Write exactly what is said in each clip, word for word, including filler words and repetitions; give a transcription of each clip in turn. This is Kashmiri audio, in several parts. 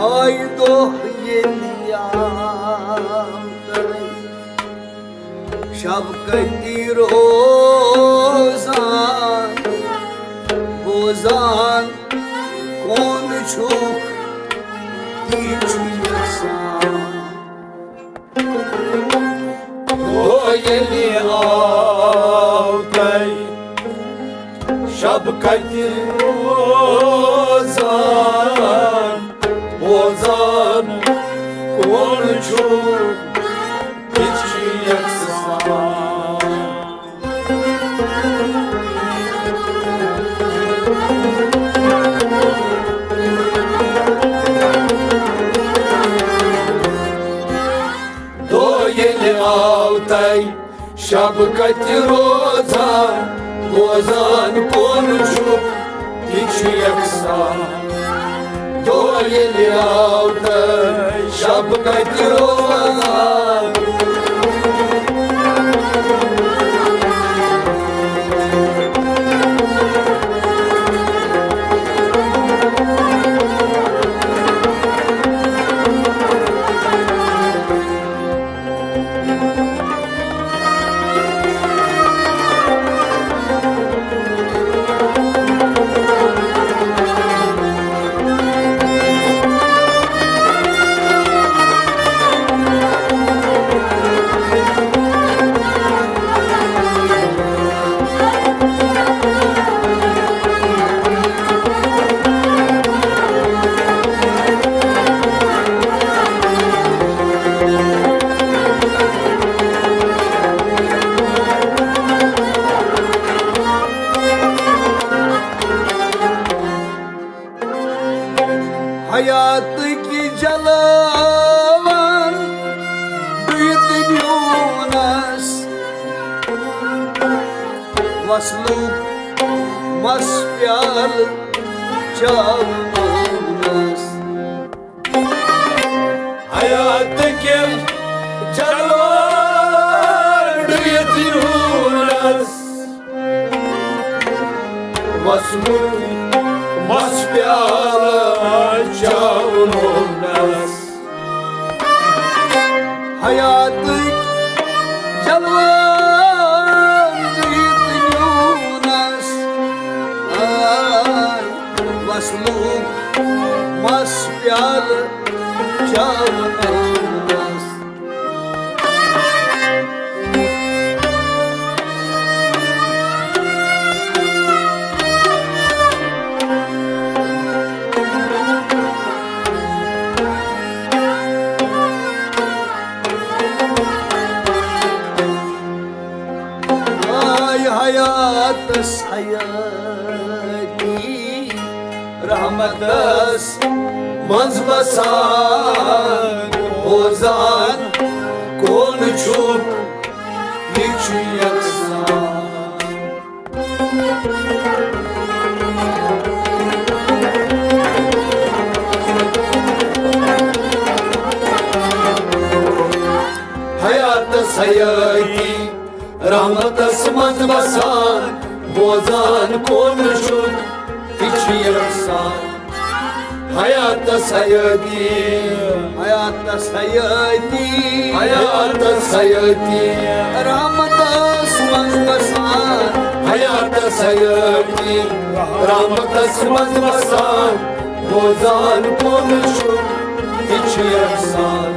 آے دۄہ ییٚلہِ آو تۄہہِ، شب کتہِ روزان، بوزان کون چھُکھ، تی چھُ یژھان۔ دۄہ ییٚلہِ آو تۄہہِ، شب کتہِ روزان، بوزان کون چھُ، تہِ چھُ یژھان۔ دۄہ ییٚلہِ آو تۄہہِ، شب کتہِ روزان، بوزان کون چھُ، تہِ چھُ یکسان۔ دۄہ ییٚلہِ آو تۄہہِ، شب کتہِ روزان۔ حیاتٕکۍ جلوَن ڈُیِتھ نیوٗنس، وصلُک مَس پیالہٕ چاونوونس۔ حیاتٕکۍ جلوَن ڈُیِتھ نیوٗنس، وصلُک مَس پیالہٕ چاونوونس۔ حیاتٕکۍ جلوَن ڈُیِتھ نیوٗنس، آے وصلُک مَس پیالہٕ چاونوونس۔ آے حیاتس حیاتی رحمتس منٛز وسان، بوزان کون چھُکھ، یہِ چھُ یکسان۔ حیاتس حیاتی رحمتس منٛز وسان، بوزان کون چھُ، تہِ چھُ یژھان۔ حیاتس حیاتی، حیاتس حیاتی، حیاتس حیاتی رحمتس منٛز وسان۔ حیاتس حیاتی رحمتس منٛز وسان، بوزان کون چھُ، تہِ چھُ یژھان۔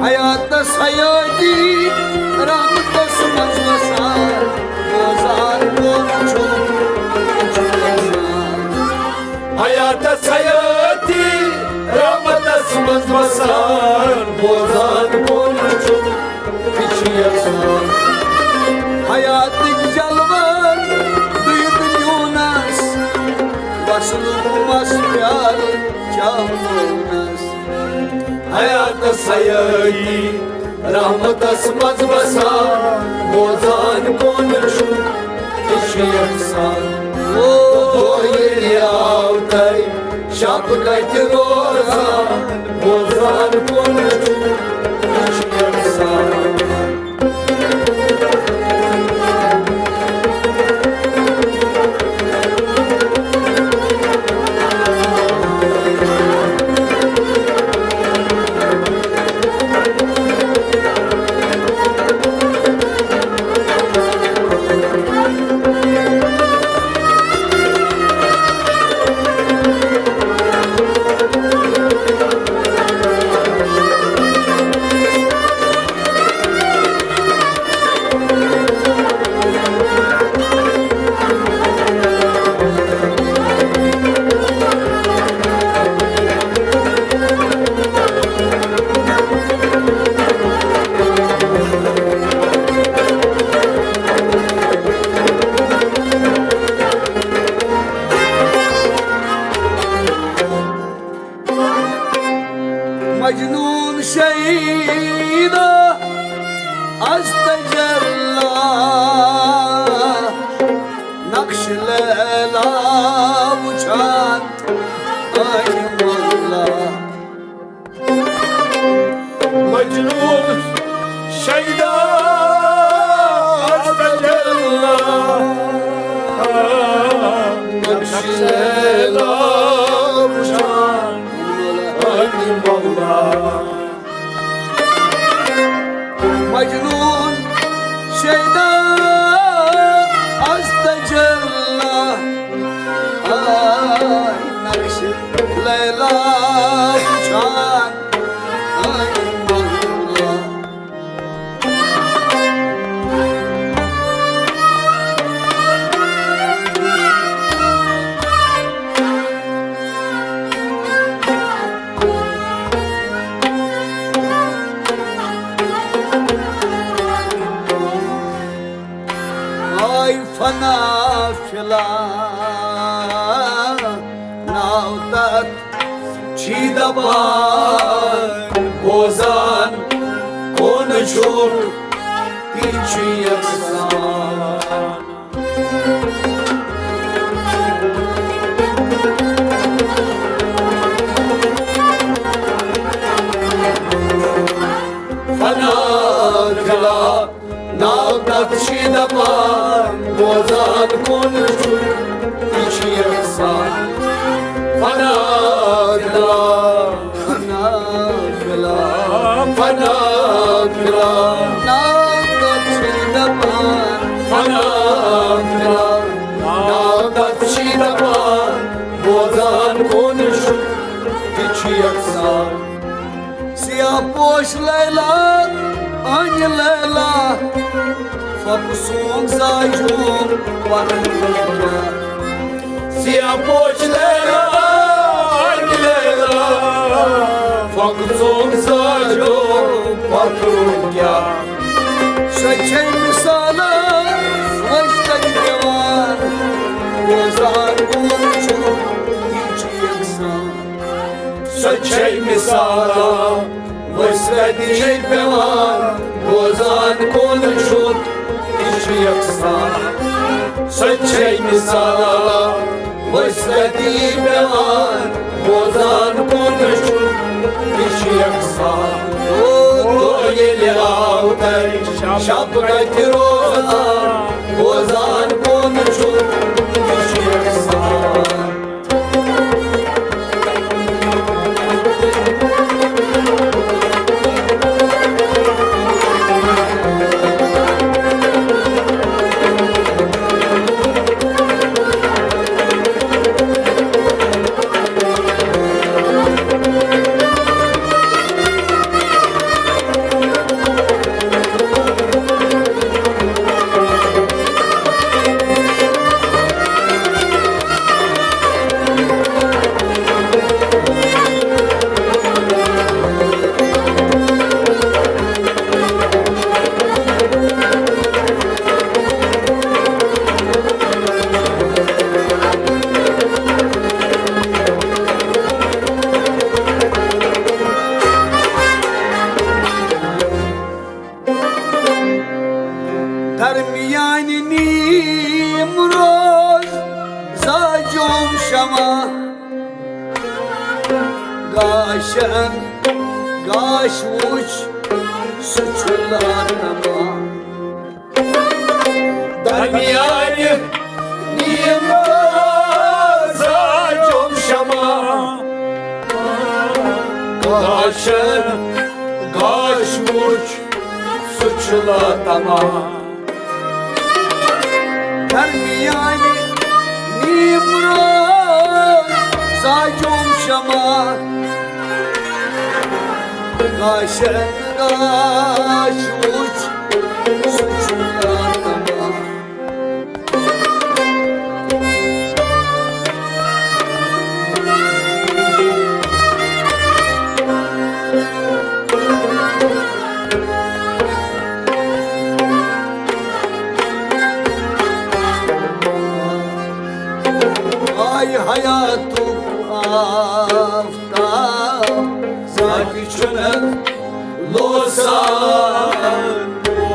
حیاتس حیاتی رحمتس منٛز وسان، بوزان کون چھُ، تہِ چھُ یژھان۔ حیاتس حیاتی رحمتس منٛز وسان، بوزان کون چھُ، تہِ چھُ یژھان۔ حیاتٕکۍ جلوَن ڈُیِتھ نیوٗنس، وصلُک مَس پیالہٕ چاونوونس۔ حیاتس حیاتی رحمتس منٛز وسان، بوزان کون چھُ، تہِ چھُ یژھان۔ او دۄہ ییٚلہِ آو تۄہہِ، شب کتہِ روزان، بوزان کون چھُ، تہِ چھُ یژھان۔ مجنون شیدا از تجلا، نقش لیلا وچھان آئی مولا۔ مجنون شیدا از تجلا، نقش لیلا وچھان آئی مولا۔ مجنون شیدا از تجلا، آئی نقش لیلا وچھان آئی مولا۔ آئی فنا فلا، ناو تتھ چھی دپان، بوزان کون چھُکھ، تی چھُ یکسان۔ فنا فلا، ناو تتھ چھی دپان، بوزان کون چھُکھ، تی چھُ یکسان۔ فنا فلا، فنا فلا، فنا فلا، ناو تتھ چھی دپان، فنا فلا، ناو تتھ چھی دپان، بوزان کون چھُکھ، تی چھُ یکسان۔ سیاہ پوش لیلا، انہِ لیلا، فۄکہٕ سونگ زاجوم پتھرُک کیاہ؟ سیاہ پوش لیلا، انہِ لیلا، فۄکہٕ سونگ زاجوم پتھرُک کیاہ؟ سۄ چھے مثالا وۄستن پیوان، بوزان کون چھُکھ، تی چھُ یکسان۔ سۄ چھے مثالا وۄستن چھے پیوان، بوزان کون چھُکھ، تی چھُ یکسان۔ سۄ چھے مثالا وۄستن پیوان، بوزان کون چھُکھ، تی چھُ یکسان۔ او، تو ییٚلہِ آو تَے شب کتہِ روزان، بوزان کون چھُکھ، تی چھُ یکسان۔ درمیانہِ نیمروز زاجوم شمع، گاشن گاش وُچھ، سُہ چھُ لاتما۔ درمیانہِ نیمروز زاجوم شمع، گاشن گاش وُچھ، سُہ چھُ لاتما۔ درمیانہِ نیمروز زاجوم شمع، گاشن گاش وُچھ، سُہ چھُ لاتما۔ آے حیاتُک آفتاب، تہِ چھُنہٕ لوسان،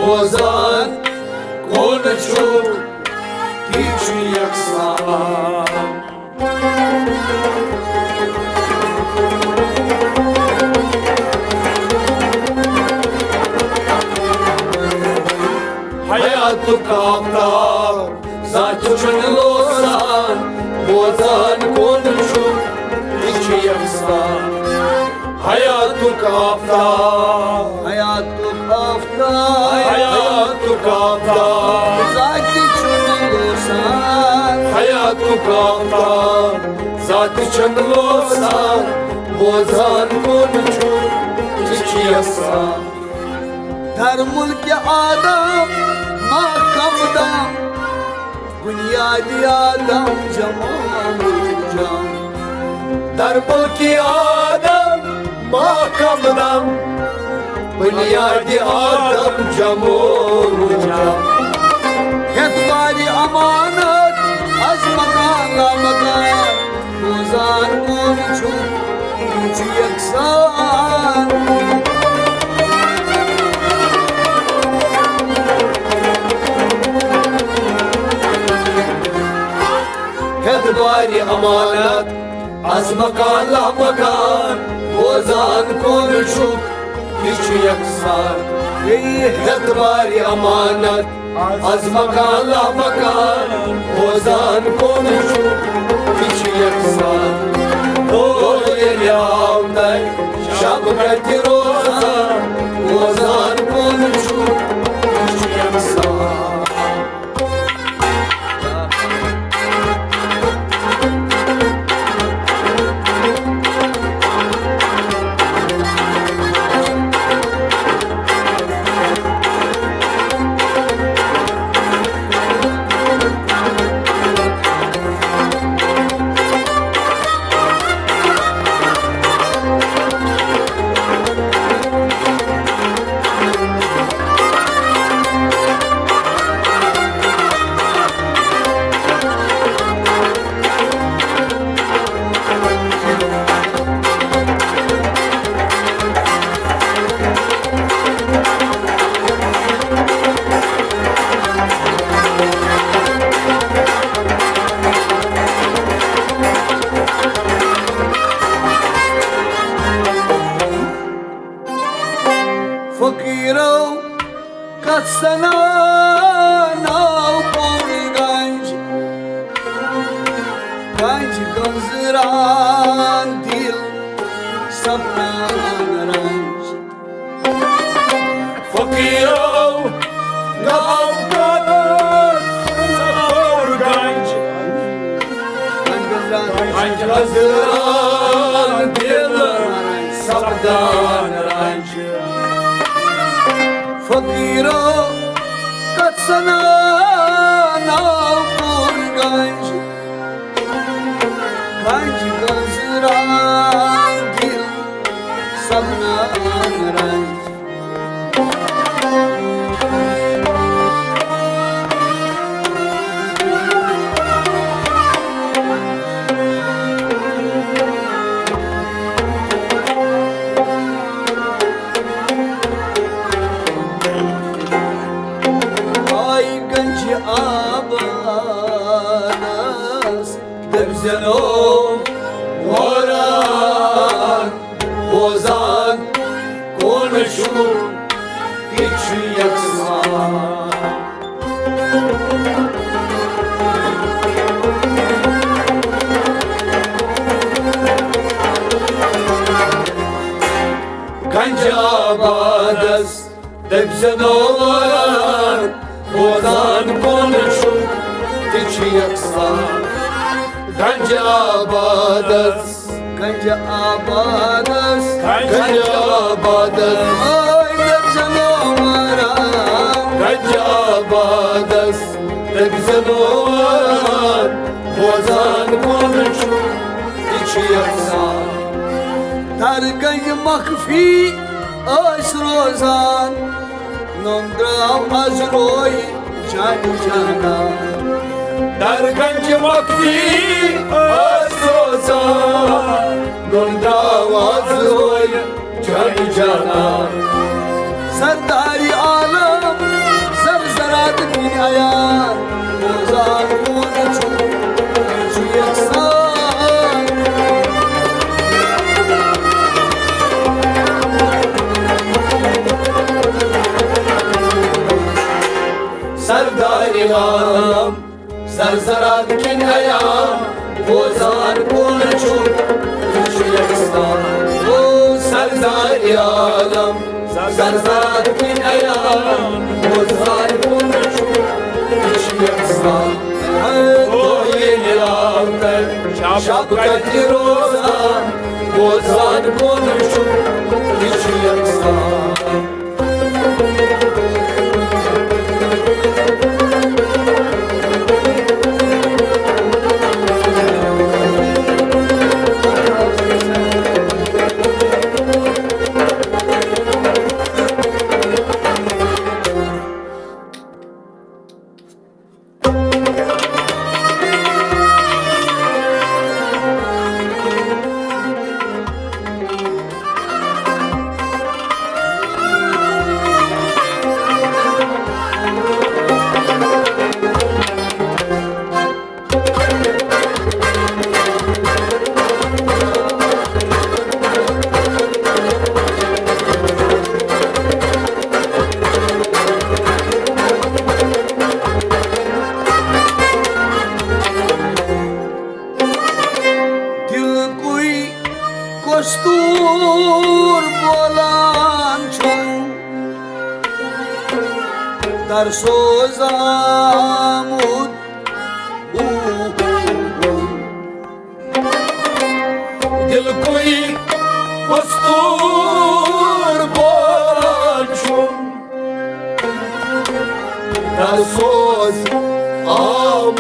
بوزان کون چھُ، تی چھُ یَکسان۔ حیاتُک آفتاب زانٛہہ تہِ چھُنہٕ لوسان، بوزان کون چھُ، یہِ چھُ یَکسان۔ حیاتُک آفتاب، حیاتُک آفتاب، حیاتُک آفتاب۔ زانٛہہ تہِ چھُنہٕ لوسان۔ حیاتُک آفتاب زانٛہہ تہِ چھُنہٕ لوسان، بوزان کون چھُ، یہِ چھُ یَکسان۔ در ملک آدم ما کم دم، بنیاد آدم جمال جان۔ در ملک آدم ما کم دم، بنیاد آدم جمال جان۔ ہیٚتھ بارِ امانت از مکان لامکان، بوزان کون چھُ، یہِ چھُ یَکسان۔ ہیٚتھ بارِ امانت از مکان لامکان، بوزان کون چھُ، یہِ چھُ یَکسان۔ بیٚیہِ ہیٚتھ بارِ امانت از مکان لامکان، بوزان کون چھُ، یہِ چھُ یَکسان۔ دۄہ ییٚلہِ آو تۄہہِ، شب کتہِ روزان، بوزان کون چھُ، یہِ چھُ یَکسان۔ فقیرو کتھ سناو پوٗرٕ گنج، گنج گنزران دل سپدان رنج۔ فقیرو گاو کتھ سناو گنج، گنج گنزران دل سپدان رنج۔ فقیرو کتھ سناو پوٗرٕ گنج، گنج گنزران دل سپدان رنج۔ آیہِ گنجہِ آبادس دٔپۍ زٮ۪نو واران، بوزان کون چھُ، تہِ چھُ یَکسان۔ گنجہِ آبادس دٔپۍ زٮ۪نو واران، بوزان کون چھُ، تہِ چھُ یَکسان۔ گنجہِ آبادس، گنجہِ آبادس، گنجہِ آبادس، آے دٔپۍ زٮ۪نو واران۔ گنجہِ آبادس دٔپۍ زٮ۪نو واران، بوزان کون چھُ، تہِ چھُ یَکسان۔ در گنج مخفی ٲسۍ روزان، نوٚم درٛاو از روے جانہِ جانان۔ در گنج مخفی ٲسۍ روزان، نوٚم درٛاو از روے زرزرات کِنۍ عیال بوزان کُن چھُ، یہِ چھُ یَکسان۔ او سردار عالم، زرزرات کِنۍ عیال بوزان کُن چھُ، یہِ چھُ یَکسان۔ اے تو ییٚلہِ آو تَتہِ شب کَتہِ روزان، بوزان کُن چھُ، یہِ چھُ یَکسان۔ دِلکُے کستور بولان چھُم، در سوز آمُت۔ دِلکُے کستور بولان چھُم، در سوز آمُت۔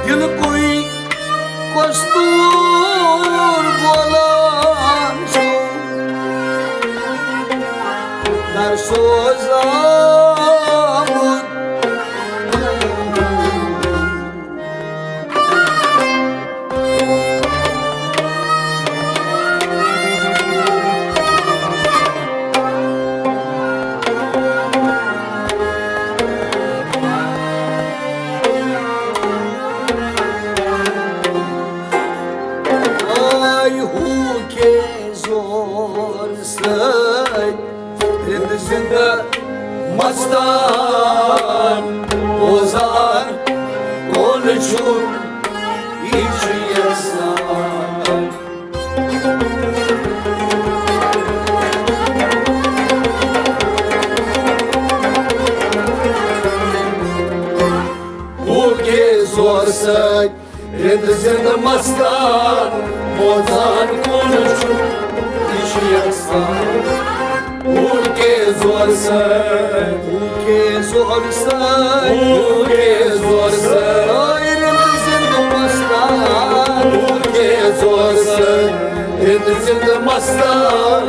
دِلکُے کستور بولان چھُ، در سوز آمُت۔ آے ہو کے زور سۭتۍ رِند زِندٕ مستان بوزان کون چھُ، یہِ چھُ یَژھان۔ ہو کے زور سۭتۍ رِند زِندٕ مستان بوزان کون چھُ، یہِ چھُ یَژھان۔ ہو کے زور سۭتۍ، ہو کے زور سۭتۍ، ہو کے زور سۭتۍ، رِند زِندٕ مستان۔ ہو کے زور سۭتۍ، رِند زِندٕ مستان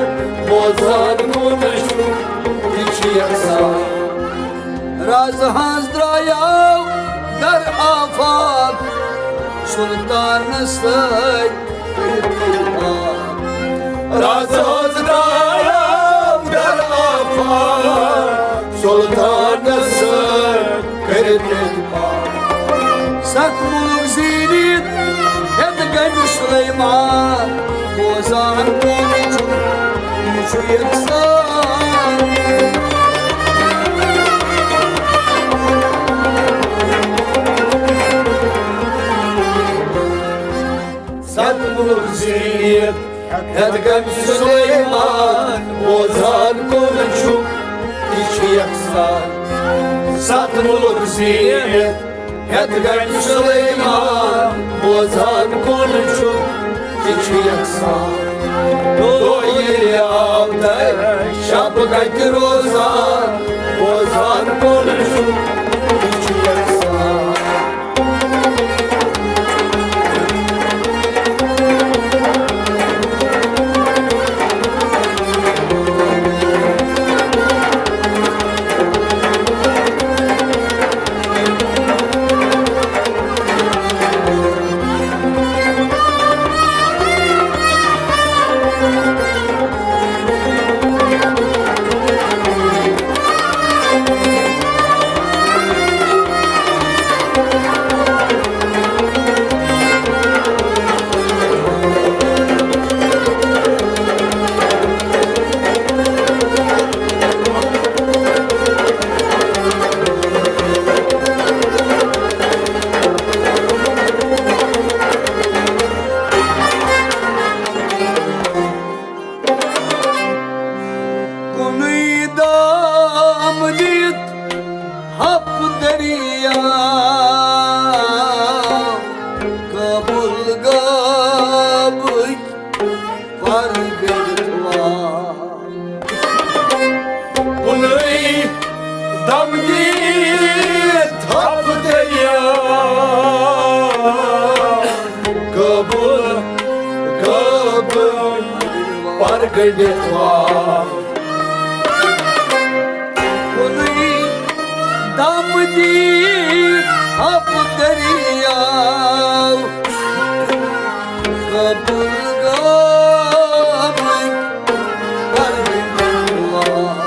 بوزان کون چھُ، یہِ چھُ یَژھان۔ راز ہنز درایاو در آفاق، سلطان سۭتۍ کٔرِتھ پاک۔ راز ہنز درایاو در آفاق، سلطان سۭتۍ کٔرِتھ پاک۔ ستھ مُلک زیٖنِتھ ہیٚتھ گنڈِ سلیمان، بوزان کون چھُ، یہِ چھُ یَژھان۔ ستھ مُلک زیٖنِتھ ہیٚتھ گنڈِ سلیمان، بوزان کون چھُ، یہِ چھُ یَژھان۔ ستھ مُلک زیٖنِتھ ہیٚتھ گنڈِ سلیمان، بوزان کون چھُ، یہِ چھُ یَژھان۔ دۄہ ییٚلہِ آو تَتہِ شب کَتہِ روزان، بوزان کون چھُ، یہِ چھُ یَژھان۔ دِتھ وار۔ کُنُے دم دِتھ اَپھ دٔریاو، قبول گوٚو وۄنۍ پروردگار۔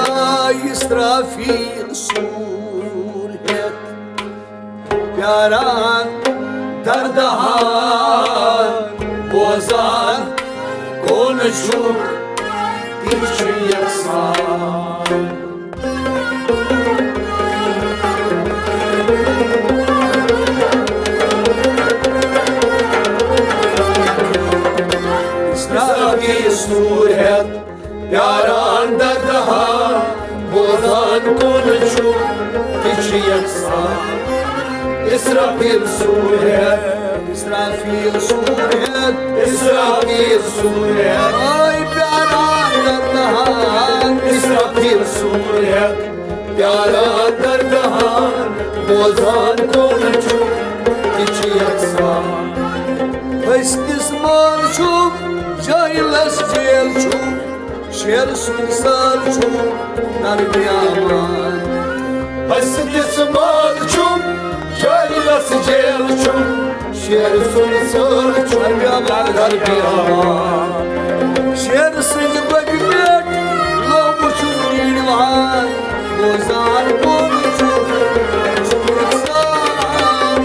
آ، اسرافیل سوٗر ہٮ۪تھ پیاران دردہان، بوزان کون چھُکھ، تہِ چھُ یژھان۔ اسرافیل سوٗر ہٮ۪تھ پیاران دردہان، بوزان کون چھُکھ، تہِ چھُ یژھان۔ اسرافیل سوٗر ہٮ۪تھ، اسرافیل سوٗر ہٮ۪تھ، اسرافیل سوٗر ہٮ۪تھ۔ آے پیاران دردہان، اسرافیل سوٗر ہٮ۪تھ پیاران دردہان، بوزان کون چھُکھ، تہِ چھُ یژھان۔ ۂسۍ دِژ مٲل چھُ، جٲہلس جیل چھُ، شیر سُنٛد سٲل چھُ دربیاوان۔ ۂسۍ دِژ مٲل چھُ، جٲہلس جیل چھُ، شیر سُنٛد سٲل چھُ دربیاوان۔ شیر سٕنٛدِ گۄبہِ پٮ۪ٹھ لوٚب چھُ نیٖرِوان، بوزان کون چھُ، چھُ یژھان۔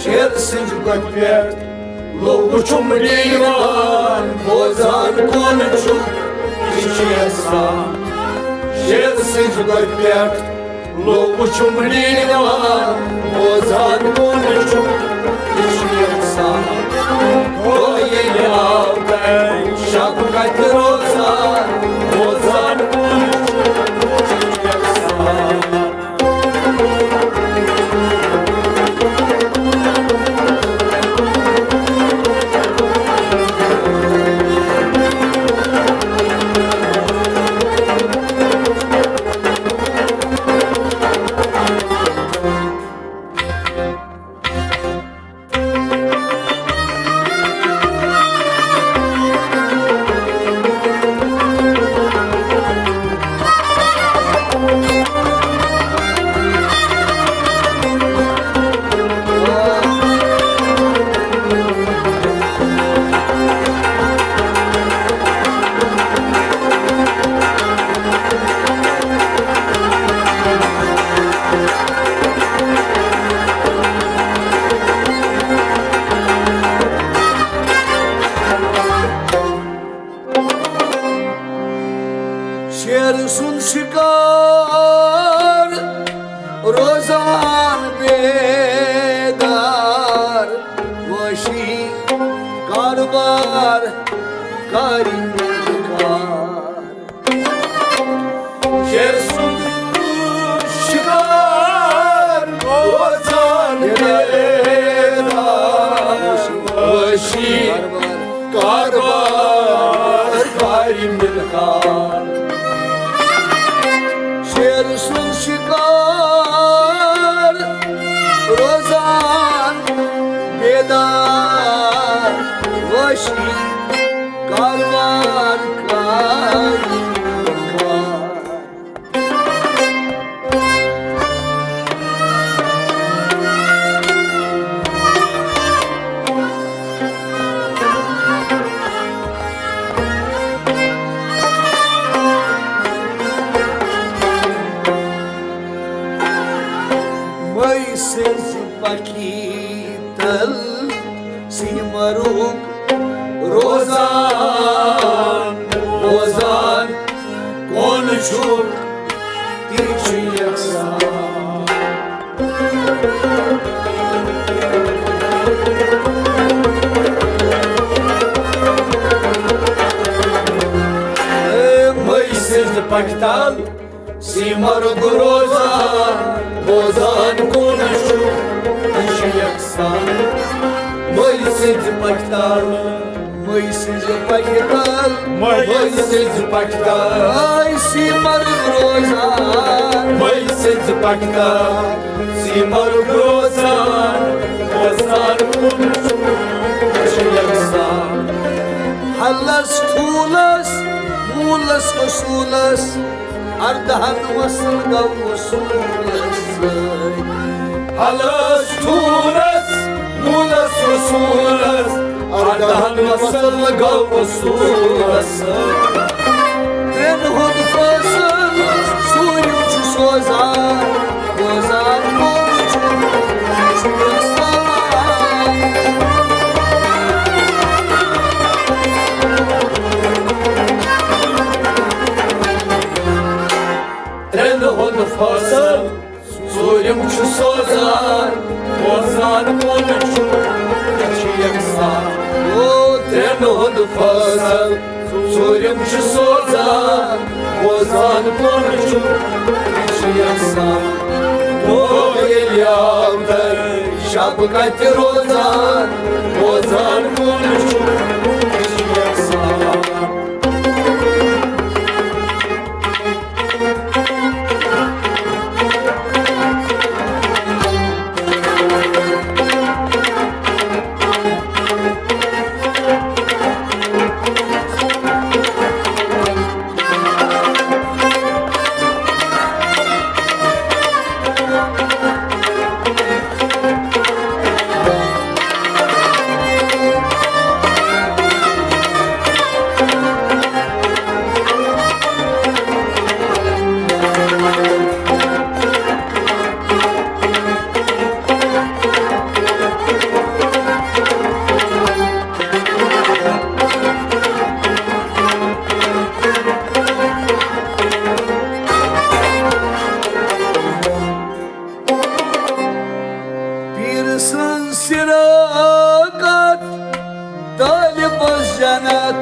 شیر سٕنٛدِ گۄبہِ پٮ۪ٹھ لوٚب چھُم نیٖرِوان، بوزان کون چھُ، یہِ چھُ یژھان۔ شیر سٕنٛدِ گۄبہِ پٮ۪ٹھ لوٚب چھُم نیٖرِوان، بوزان کون چھُ، یہِ چھُ یژھان۔ ہو ییٚلہِ آو تۄہہِ شب کتہِ روزان، بوزان کون چھُ، یہِ چھُ یژھان۔ شیر سُنٛد شکار روزان بیدار، وٲسی کاربار کاری کار۔ شیر سُنٛد شکار روزان بیدار، وٲسی کاربار کاری مِلکار۔ شیر سُنٛد شکار روزان بیدار، وٲسی کاربار کاری مِلکار۔ مٔے سٕنٛزِ پکھی تل سیمرُک روزان، روزان کون چھُکھ، تی چھُ یژھان۔ اے مٔے سٕنٛزِ پکھِ تل سیمرغ روزان، بوزان کون چھُ، یہِ چھُ یکسان۔ مٔلۍ سٕنٛزِ پٹھتال، مٔلۍ سٕنٛزِ پٹھتال، مٔلۍ سٕنٛزِ پٹھتال۔ آے سیمرغ روزان، مٔلۍ سٕنٛزِ پٹھتال، سیمرغ روزان، بوزان کون چھُ، یہِ چھُ یکسان۔ حلس ٹھوٗلس، موٗلس اصوٗلس، اردہن وصل گوٚو اصوٗلس سۭتۍ۔ حلس ٹھوٗلس، موٗلس اصوٗلس، اردہن وصل گوٚو اصوٗلس سۭتۍ۔ ترٛٮ۪ن ہُنٛد فٲصل سوٗرِم چھُ سوزان، بوزان کون چھُ، یہِ چھُ یکسان۔ ترٛٮ۪ن ہُنٛد فٲصل ژوٗرِم چھُ سوزان، بوزان کون چھُ، یہِ چھُ یکسان۔ او، ترٛٮ۪ن ہُنٛد فٲصل ژوٗرِم چھُ سوزان، بوزان کون چھُ، یہِ چھُ یکسان۔ دۄہ ییٚلہِ آو تہٕ شب کتہِ روزان، بوزان کون چھُ، یہِ چھُ یکسان۔ پیٖر سٕنٛز سِراکت، طٲلبس جنت،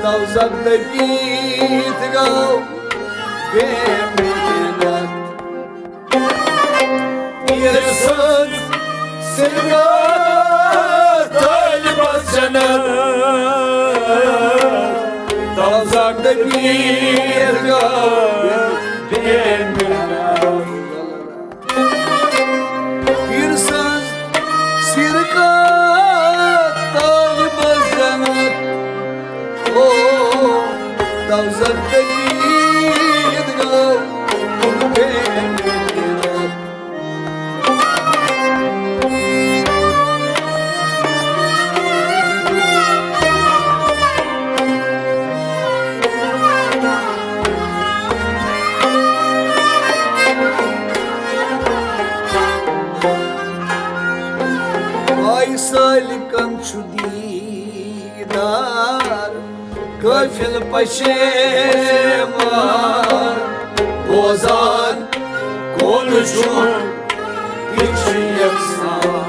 دوزخ دٔپِتھ گوٚو بے محنت۔ پیٖر سٕنٛز سِراکت، طٲلبس جنت، دوزخ دٔپِتھ گوٚو بے محنت۔ پیٖر سٕنٛز سِراکت، طٲلبس جنت۔ او، دوزخ دٔپِتھ گوٚو بے محنت۔ آے سالکن چھُ دیٖدار، قٲفِل پشیمان، بوزان کون چھُ، یہِ چھُ یکسان۔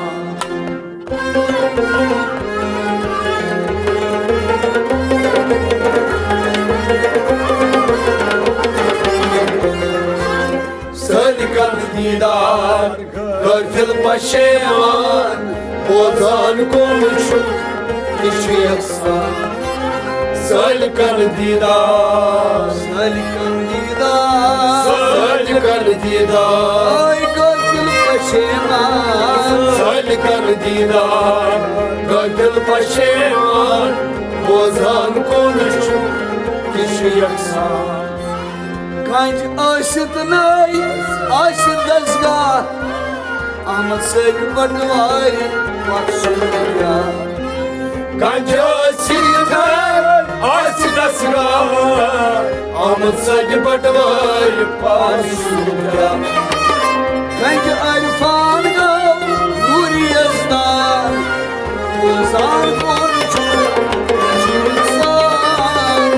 سالکن دیٖدار، قٲفِل پشیمان، بوزان کون چھُ، یہِ چھُ یکسان۔ سالکن دیٖدار، سالکن دیٖدار، سالکن دیٖدار۔ آے قٲفِل پشیمان۔ سالکن دیٖدار، قٲفِل پشیمان، بوزان کون چھُ، یہِ چھُ یکسان۔ کنج ٲسِتھ نٔے آسہِ دستگاہ، احمد صٲبۍ بٹوارِ پتھ سوٗریا۔ کنج ٲسِتھ نٔے آسہِ دستگاہ، احمد صٲبۍ بٹوارِ پتھ سوٗریا۔ کنج عرفان گوٚو نوٗر یزدان، بوزان کون چھُ، یہِ چھُ یکسان۔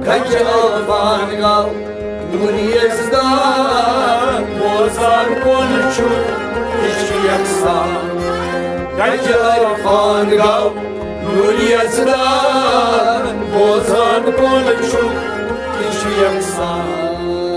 کنج عرفان گوٚو نوٗر یزدان، بوزان کون چھُ، یہِ چھُ یکسان۔ گنجہِ عرفان گوٚو نوٗر یزدان، بوزان کُن چھُ، یہِ چھُ یکسان۔